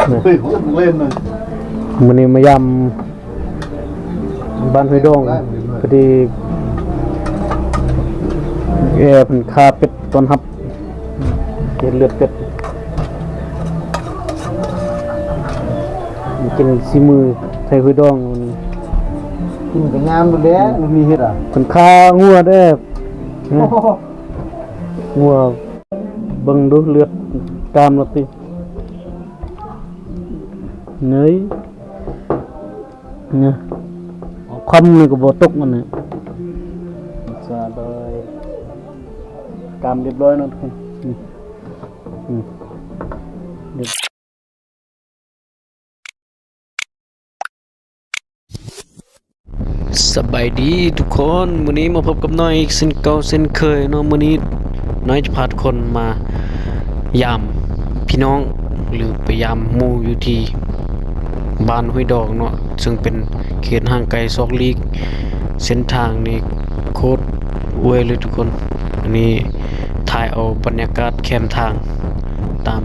ເຮີ້ຍ ເຫຼັ້ນເລີຍ. ມື້ນີ້ມາຢາມບ້ານຫ້ວຍດອງ ພໍດີແອເພິ່ນຂ້າເປັດຕ້ອນຮັບ ເຮັດເລືອດເປັດ ກິນສີມືໄທຫ້ວຍດອງ. ກິນກໍງາມຢູ່ແລ້ວ ມັນມີເຮັດອ່ະ. ເພິ່ນຂ້າງົວເດ້ ໂອ້ໂຫ ງົວ ເບິ່ງດູເລືອດກາມລະຕິ ເນີຍ ນີ້ ຄວ່ຳນີ້ກໍບໍ່ຕົກອັນນີ້ ສະບາຍ ກາມລຽບຮ້ອຍເນາະທຸກຄົນ. ນີ້ ນີ້ ສະບາຍດີທຸກຄົນ ມື້ນີ້ມາພົບກັບນ້ອຍອີກເຊັ່ນເກົ່າເຊັ່ນເຄີຍເນາະ. ມື້ນີ້ນ້ອຍຈະພາທຸກຄົນມາ ຢາມພີ່ນ້ອງ ຫຼືໄປຢາມໝູ່ຢູ່ທີ່ບ້ານຫ້ວຍດອງເນາະ ເຊິ່ງເປັນເຂດຫ່າງໄກຊອກຫຼີກ. ເສັ້ນທາງນີ້ໂຄດອວຍເລີຍທຸກຄົນ. ອັນນີ້ຖ່າຍເອົາບັນຍາກາດແຄມທາງ ຕາມ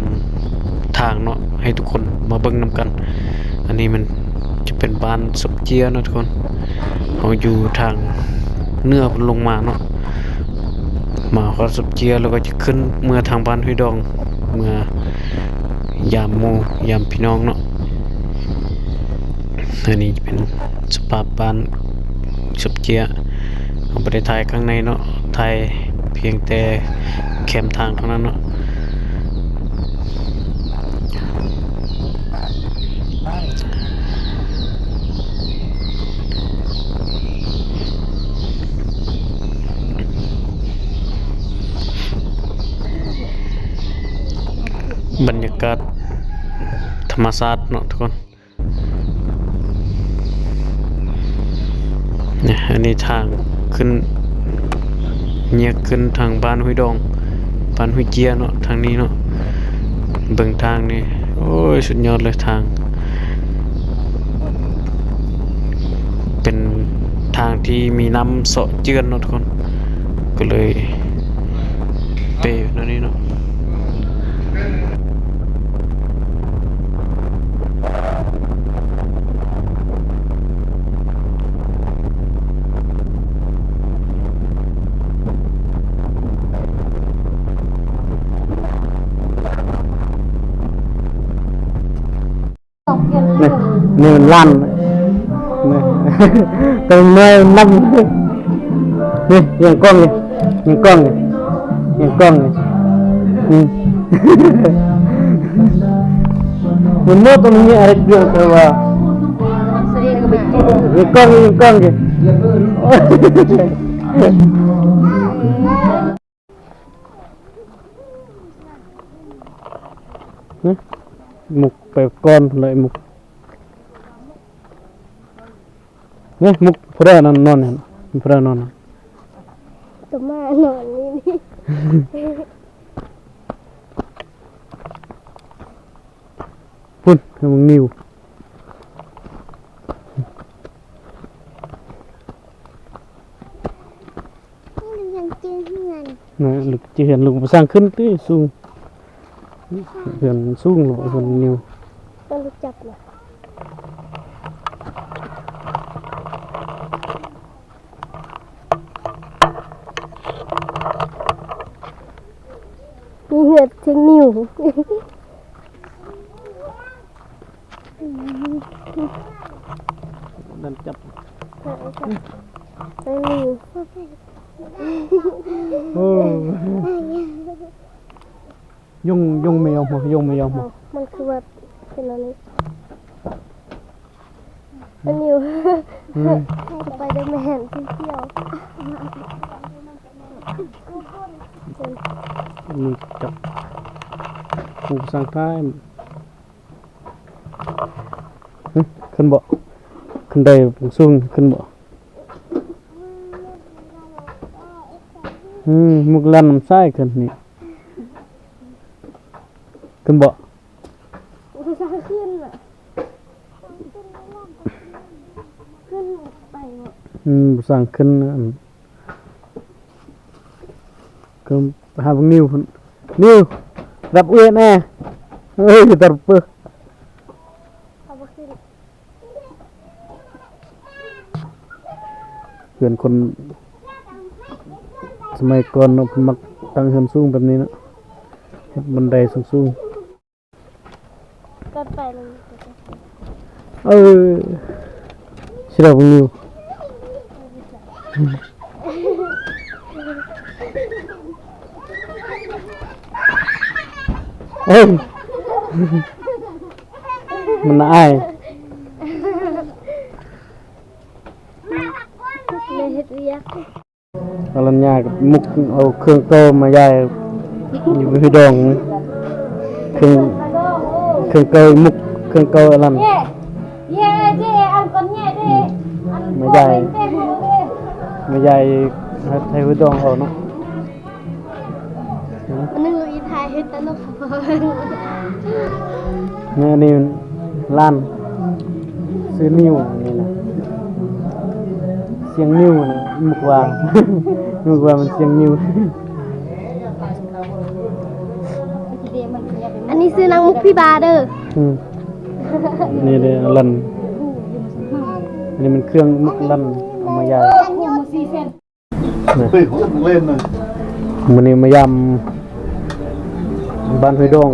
ທາງເນາະ ໃຫ້ທຸກຄົນມາເບິ່ງນຳກັນ. ອັນນີ້ມັນຈະເປັນບ້ານສົບເຈຍເນາະທຸກຄົນ. ເຮົາຢູ່ທາງເໜືອພຸ້ນລົງມາເນາະ ມາຮອດສົບເຈຍ ແລ້ວກໍຈະຂຶ້ນເມືອທາງບ້ານຫ້ວຍດອງ ເມືອຢາມໝູ່ຢາມພີ່ນ້ອງເນາະ. ອັນນີ້ຈະເປັນສະພາບບ້ານສົບເຈຍ ເຮົາບໍ່ໄດ້ຖ່າຍຂ້າງໃນເນາະ ຖ່າຍພຽງແຕ່ແຄມທາງເທົ່ານັ້ນເນາະ. ບັນຍາກາດທຳມະຊາດເນາະທຸກຄົນ. ນີ້ ອັນນີ້ທາງຂຶ້ນ ແຍກຂຶ້ນທາງບ້ານຫ້ວຍດອງ ບ້ານຫ້ວຍເຈຍເນາະ ທາງນີ້ເນາະ. ເບິ່ງທາງນີ້ ໂອ້ຍ ສຸດຍອດເລີຍທາງ ເປັນທາງທີ່ມີນ້ຳເຊາະເຈື່ອນເນາະທຸກຄົນ ກໍເລີຍເປແນວນີ້ເນາະ. ນີ້ ນີ້ມັນລ້ານ ນີ້ ຕົວນ້ອຍນຳ ນີ້ ຍັງກ້ອງຢູ່ ຍັງກ້ອງຢູ່ ຍັງກ້ອງຢູ່ ອືມ ມັນໝົດ ມັນມີອາໄລເກືອກວ່າ ຍັງກ້ອງຢູ່ ຍັງກ້ອງຢູ່. ນີ້ ມຸກໄປກ່ອນເລີຍ ມຸກ ນີ້ ມຸກ ຜູ້ໃດນັ້ນນອນຫັ້ນ ຜູ້ໃດນອນຫັ້ນ ຕົວໝານອນນີ້. ພຸ້ນ ໃຫ້ມັນນິວ ນີ້ມັນຍັງຈື່ເຮືອນ ນະ ລູກຈື່ເຮືອນ ລູກບໍ່ສ້າງຂຶ້ນຕິ ສູງ ເຮືອນສູງ ລູກເຮືອນນິວ ຕ້ອງຮູ້ຈັກນະ. ມີເຫືອດເທິງນິ້ວ ນັ້ນຈັບ ເອີ ໂອ້ ຍົງ ຍົງແມວ ຍົງແມວ ມັນຄືວ່າເປັນອັນນີ້ ອັນນີ້ ອືມ ສະໄປເດີແມນສີຂຽວ ນີ້ຈັບ ຜູ້ສ້າງທ້າຍ ຫຶ ຂຶ້ນບໍ່? ຂຶ້ນໄດ້ສູງ ຂຶ້ນບໍ່? ອືມ ມຸກລັນນຳຊາຍຂຶ້ນນີ້ ຂຶ້ນບໍ່? ບໍ່ສ້າງຂຶ້ນນະ ຂຶ້ນໄປບໍ່? ອືມ ບໍ່ສ້າງຂຶ້ນນະ ຂຶ້ນໄປຫາບັກນິວພຸ້ນ ນິວ ຮັບເອື້ອຍແດ່ ເອີຍ ຕັດເປີ. ເຮືອນຄົນສະໄໝກ່ອນເນາະ ເພິ່ນມັກຕັ້ງເຮືອນສູງແບບນີ້ເນາະ ເຮັດບັນໄດສູງໆ. ກັນໄປເລີຍ ເອີ ຊິລອງເບິ່ງຢູ່ ເອີ ມັນອາຍ ແມ່ເຮັດວຽກ. ອາລັນຍາກັບມຸກເອົາເຄື່ອງເກົ່າມາຢາຍຢູ່ໃນດອງ ເຄື່ອງ ເຄື່ອງເກົ່າມຸກ ເຄື່ອງເກົ່າອາລັນ ມາຢາຍ ມາຢາຍໃຫ້ໄທຫ້ວຍດອງເອົາເນາະ. ອັນໜຶ່ງລູກອີ່ຖ່າຍເຮັດຕະຫຼົກ ແມ່ນີ້ຫຼານຊື່ນິວ ອັນນີ້ນະ ຊຽງນິວນະ ມຸກວ່າ ມຸກວ່າມັນຊຽງນິວ. ອັນນີ້ຊື່ນາງມຸກພິບາເດີ. ອືມ ນີ້ເດີ ລັນ ອັນນີ້ມັນເຄື່ອງມຸກລັນ ເອົາມາຢາຍ. ມື້ນີ້ມາຢາມບ້ານຫ້ວຍດອງ.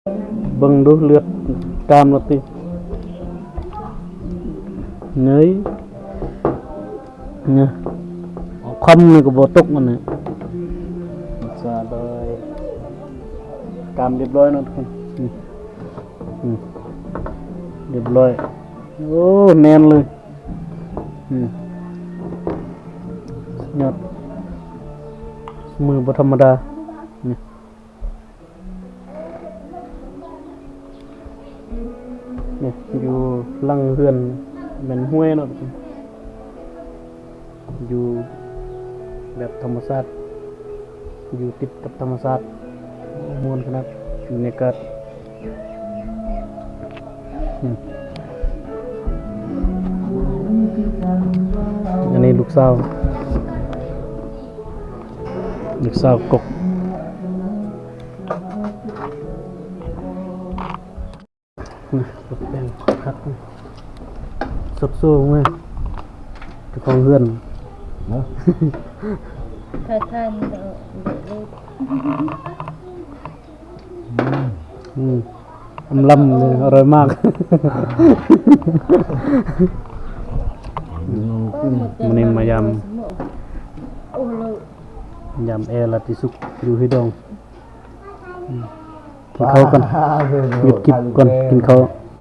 ເບິ່ງດູເລືອດກາມລະຕິ ເງີຍ ເງີຍ ຄວ່ຳນີ້ກໍບໍ່ຕົກມັນນີ້ ສະບາຍ ກາມລຽບຮ້ອຍເນາະທຸກຄົນ ອືມ ອືມ ລຽບຮ້ອຍ ໂອ້ ແໜ້ນເລີຍ ອືມ ຍອດ ມືບໍ່ທຳມະດາ ນີ້ ນີ້ ຢູ່ຫຼັງເຮືອນແມ່ນຫ້ວຍເນາະ ຢູ່ແບບທຳມະຊາດ ຢູ່ຕິດກັບທຳມະຊາດ ມ່ວນຂະໜາດ ບັນຍາກາດ ອືມ ອັນນີ້ລູກສາວ ລູກສາວກົກ ນະ ຕົກແຕ່ງຄັກ ສົດໂຊມາ ເຈົ້າຂອງເຮືອນ ເນາະ ຖ້າທານກໍ ອືມ ອຳລຳເລີຍ ອະຮ່ອຍມາກ ມື້ນີ້ມາຢາມ ຢາມແອລາຕິສຸກ ຢູ່ເຮດອງ ອືມ ກິນເຂົ້າກ່ອນ ຢຸດຄລິບກ່ອນ ກິນເຂົ້າ.